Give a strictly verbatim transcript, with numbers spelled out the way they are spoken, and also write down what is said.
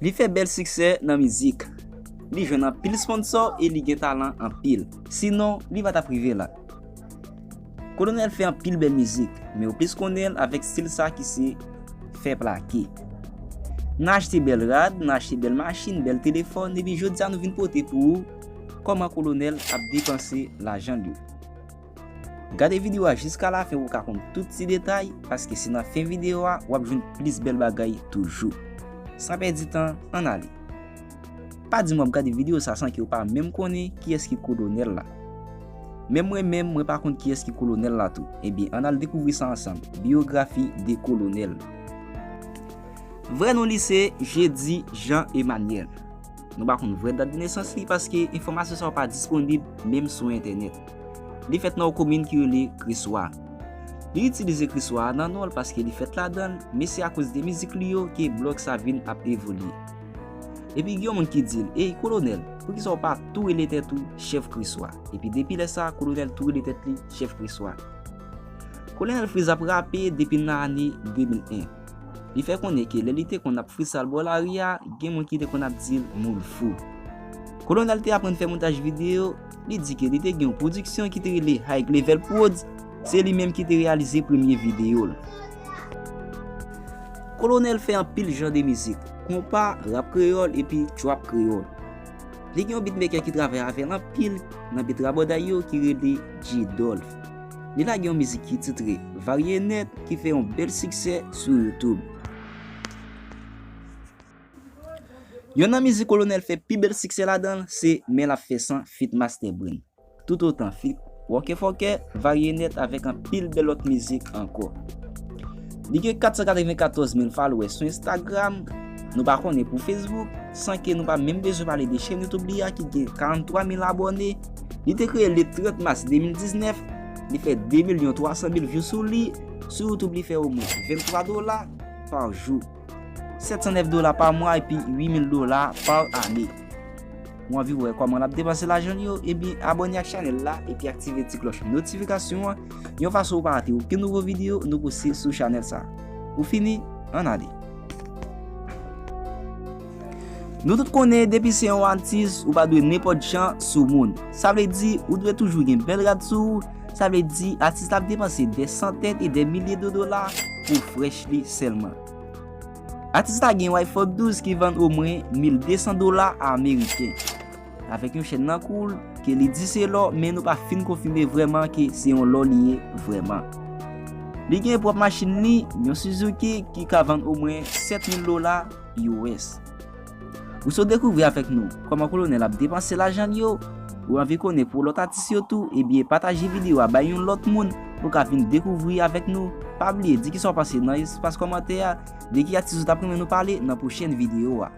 Li fè bèl siksè nan mizik. Li jwenn anpil sponsò e li gen talan anpil. Sinon, li pa t ap rive la. Kolonèl fè anpil bèl mizik, men ou plis konnen l avèk stil sa ki se fè plake. N achte bèl rad, n achte bèl machin, bèl telefòn, epi jodi a nou vin pote pou ou kòman Kolonèl ap depanse lajan l yo. Gade videyo a jiska lafen pou w ka konn tout ti detay, paske se nan fen videyo a w ap jwenn plis bèl bagay toujou. San pèdi tan, ann ale. Pa di m w ap gade videyo sa san ke w pa menm konnen kiyès ki Kolonèl la. Menm mwen menm, mwen pa konn kiyès ki Kolonèl la tou. Ebyen, ann al dekouvri sa ansanm. Biyografi de Kolonèl. Vrè non li se Jeudi Jean Emmanuel. Nou pa konn vrè dat de nesans li paske enfòmasyon sa yo pa disponib menm sou entènèt. Li fèt nan yon komin ki rele Kriswa. Li itilize Kriswa a nan non l paske li fèt ladan l, men se akoz de mizik li yo ke blòg sa vin ap evolye. Epi gen yon moun ki di l, "Ey, Kolonèl, poukisa w pa tou rele tèt ou Chèf Kriswa?" Epi depi lè sa a, Kolonèl tou rele tèt li Chèf Kriswa. Kolonèl Freeze ap rape depi nan ane de mil en. Li fè konnen ke lè li te konn ap freestyle bò lari a, gen moun ki te konn ap di l moun fou. Kolonèl te aprann fè montaj videyo, li di ke li te gen yon pwodiksyon ki te rele High Level Prodz, se li menm ki te reyalize premye videyo l. Kolonèl fè anpil jan de mizik, konpa, rap kreyòl epi trap kreyòl. Li gen yon beatmaker ki travay avè l anpil nan beat rabòday yo ki rele G Dolph. Li lage yon mizik ki titre Varye Nèt ki fè yon bèl siksè sou YouTube. Yonn nan mizik Kolonèl fè pi bèl siksè ladan l se Men l ap fè san feat Master Brain. Toutotan feat Wòkè Fòkè, Varye Nèt avèk anpil bèl lòt mizik ankò. Li gen kat san katrevennkatòz mil followers sou Instagram. Nou pa konnen pou Facebook, san ke nou pa menm bezwen pale de chèn YouTube li a ki gen karanntwa mil abòne. Li te kreye le trant mas de mil diznèf. Li fè de milyon twa san mil view sou li. Sou YouTube, li fè omwen venntwa dola pa jou, sèt san nèf dola pa mwa epi uit mil dola pa ane. Ou anvi wè kòman l ap depanse lajan l yo? Ebyen, abòne ak chanèl la epi aktive ti klòch notifikasyon an, yon fason ou pa rate okenn nouvo videyo nou poste sou chanèl sa. Ou fini? Ann ale. Nou tout konnen, depi se yon atis, ou pa dwe nenpòt jan sou moun. Sa vle di, ou dwe toujou gen bèl rad sou ou. Sa vle di, atis la ap depanse dè santèn e dè milye de dola pou fresh li sèlman. Atis la gen yon iPhone douz ki vann omwen mil de san dola ameriken. Avèk yon chèn nan kou l, ke li di se lò, men nou pa fin konfime vrèman ke se yon lò li ye vrèman. Li gen pwòp machin li, yon Suzuki, ki ka vann omwen sèt mil dola U S. Ou sot dekouvri avèk nou kòman Kolonèl ap depanse lajan l yo? Ou anvi konnen pou lòt atis yo tou? Ebyen, pataje videyo a bay yon lòt moun pou ka vin dekouvri avèk nou. Pa bliye di kisa w panse nan espas kòmantè a, de ki atis ou t ap renmen nou pale nan pwochèn videyo a.